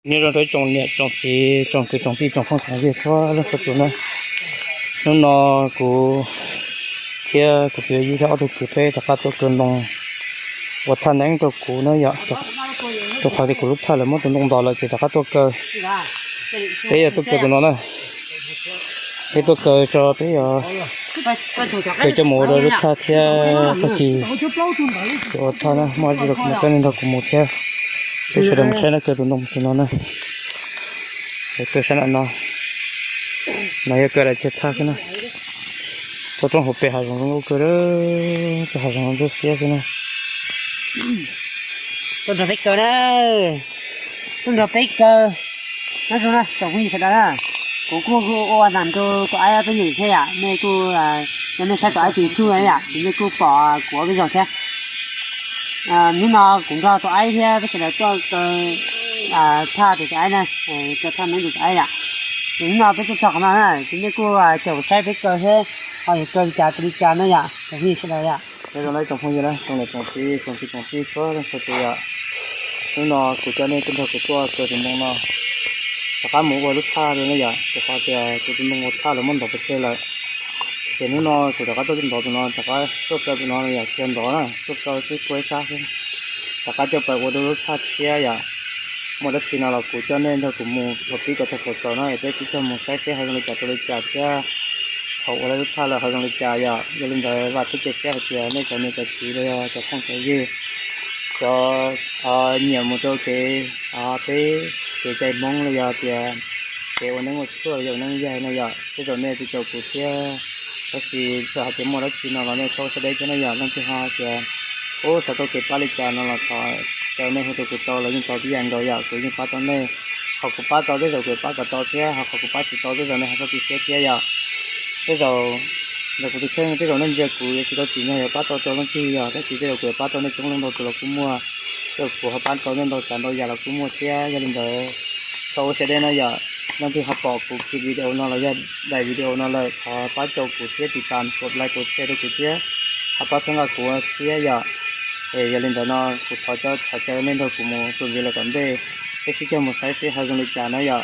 Nyob zoo rau ib tsoom niam tsoom txiv tsoom kwv tsoom tij tsoom phooj tsoom ywg txhua leej txhua tus na. Hnub no kuv thiab kuv tus yawg thiab ob tug kwv peb rov qab tuaj kaw ntoo ua thaj neeb rau kuv na yom. Rau qhov tias kuv lub thaj lawv muab tus ntoo ntov lawm ces rov qab tuaj kaw. Peb yog tuaj kaw tus no na. Peb tuaj kaw tso peb yog kaw coj mus ua rau lub thaj thiab tag kis ua thaj na. Muaj dab tsi los kuv mam coj nej nrog kuv mus thiab. Peb sawv daws mus saib na, kaw tus ntoo tus no na. Kaw sab nram no, no yog kaw daim thiab thaj xwb na. Tuaj roob hauv pes hav zoov zoo nkauj kawg, pes hav zoov ntsuab xiab xwb na. Tuaj nrog peb kaw na, tuaj nrog peb kaw. Nyob zoo na tsoom phooj ywg sawv daws na, kuv kuj hu ua nam rau tus aib peb nyuam thiab yom, nej kuj, yog nej saib tus aib tus YouTube na yom ces nej kuj pom kuv ob peb zaug thiab. Hnub no kuv nrog tus aib thiab peb sawv daws tuaj kaw thaj tus aib na, kaw thaj neeb tus aib yom. Ces hnub no peb tuaj txog qhov no na ces nej kuj caum saib peb kaw thiab, ho yog kaw li cas rau li cas na yom tsoom phooj ywg sawv daws yom. Nyob zoo na tsoom phooj ywg na, tsoom niam tsoom txiv tsoom kwv tsoom tij txhua leej txhua tus yom. Hnub no kuv coj nej tuaj nrog kuv tuaj kaw tus ntoo no rov qab mus ua lub thaj li na yom, rau qhov tias tus ntoo ua thaj lawv muab ntov pov tseg lawm. Ces hnub no kuv rov qab tuaj ntov tus no, rov qab tuaj kaw tus no yom, tsis yog ntov na, tuaj kaw xwb, kaw ib sab xwb. Rov qab coj pais ua rau lub thaj tshiab yom. Muaj dab tsi no los kuv coj nej nrog kuv mus thaum pib kom txog thaum xaus na, es peb sib coj mus saib seb ho zoo li cas rau li cas thiab thaum ua lub thaj lawm ho zoo li cas yom. Yog li ntawd vam thiab cia siab hais tias nej cov niam cov txiv los yog cov phooj cov ywg, cov nyiam mus rau kev, peb kev cai Hmoob los yog tias kev ua neeb ua tshuaj los yog ua neeb yaig no yom, tej zaum nej twb caum kuv thiab. Tab sis txawm hais tias muaj dab tsi no los nej txhob ua siab deb thiab na yom. Leej twg ho hais tias ub xav tau kev pab li cas no los thov caw nej hu rau kuv tau los yeej tau tib yam nkaus yom, kuv yeej pab tau nej. Qhov kuv pab tau tej zaum kuv pab kom tau thiab, ho qhov kuv pab tsis tau tej zaum nej ho txhob tu siab thiab yom. Tej zaum ntawm kuv tus kheej tej zaum nej ntsia kuv yuav tsis tau tsim nyog yuav pab tau rau leej twg yog, tab sis tej zaum kuv yuav pab tau nej coob leej ntau tus los kuj muaj, tej zaum kuv ho pab tau nej ntau tsav ntau yam los kuj muaj thiab. Yog li ntawd txhob ua siab deb na yom. Leej twg ho pom kuv khi video no los yog daim video no lawm thov pab caum kuv thiab tiv tam kuv like kuv share rau kuv thiab, ho pab txhawb nqa kuv thiab yom. Es yog li ntawd no kuv thov coj thov caw nej nrog kuv mus txuas ntxiv lawm tom ntej, peb sib coj mus saib seb ho zoo li cas na yom.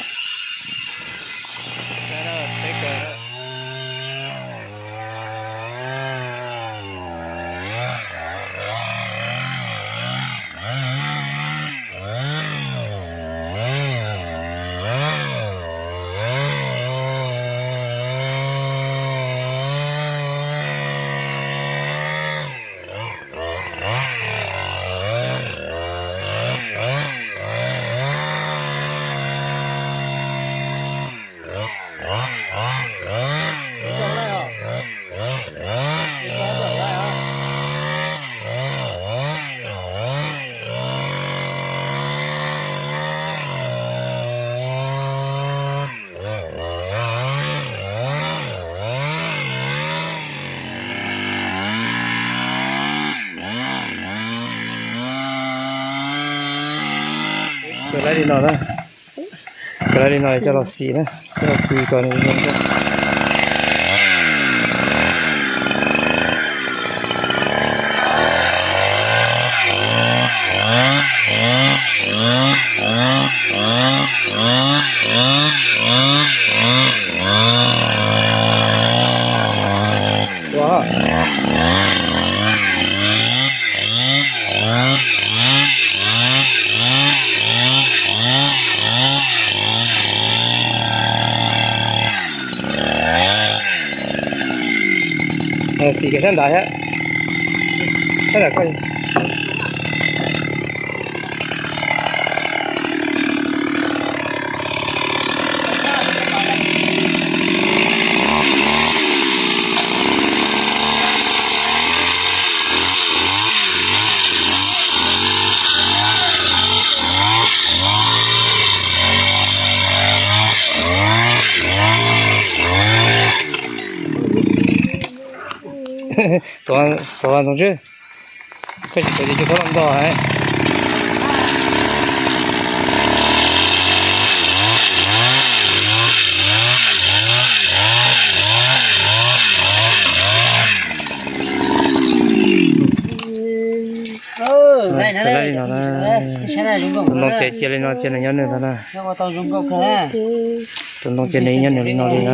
Kaw li no na, kaw li no coj los xis na, coj los xis kom nws zoo nkauj. Xim kiag sab nrad thiab, sab nrad koj. Tuav ntsoov tswb, koj tsis tuav ces tsis txhob los ntog. Tus ntoo ces cia li no cia nws nyob nws ntag na. Tus ntoo ces nws nyob nws li no li na.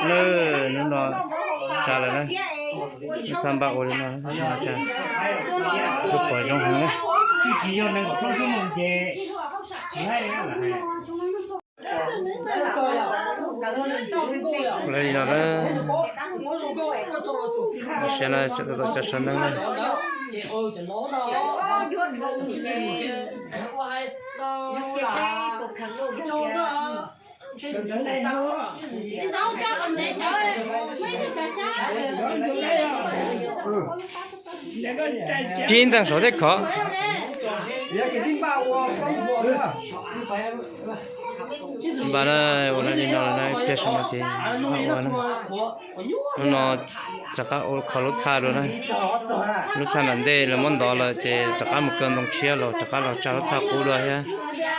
Lawm hnub no tsav lawm na. Lub thaj npaj ua li no, tab sis mas cas lub pom zoo heev na. Ua li no na, siab na, tseem tau cov sawv neeb na. Tib ntxeeg saum tej khov. Npaj na, ua na li no lawm na, pliag saum no ces ua na. Hnub no rov qab ua kho lub thaj dua na. Lub thaj nram ntej lawv muab ntov lawm ces rov qab mus kaw ntoo tshiab los rov qab los tsa lub thaj qub dua thiab.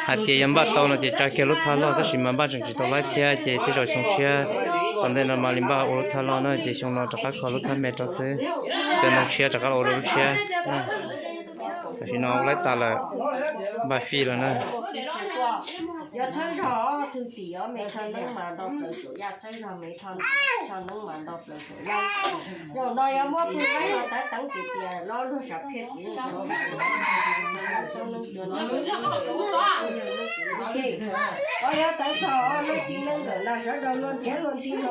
Hais tias yog npaj tau no ces tsa kiag lub thaj loj, tab sis mas npaj tseem tsis tau laib thiab ces tej zaum xyoo tshiab tom ntej no mam li npaj ua lub thaj loj na, ces xyoo no rov qab kho lub thaj me rau xwb, kaw ntoo tshiab rov qab los ua lub tshiab. Tam sim no ua laib tas lawm, npaj fij lawm na. Yog txhawb zog twg tim yog me tho neeb mas nto plaws saum yaj, txhawb zog me tho neeb mas nto plaws saum yaj. Zaum no yog muab pw qaib los tav teev tim tias no luag sam phiaj tim o yog tawv txog nuj txiv neeb ntawm na sawv daws luag nrhiav luag ntxhi no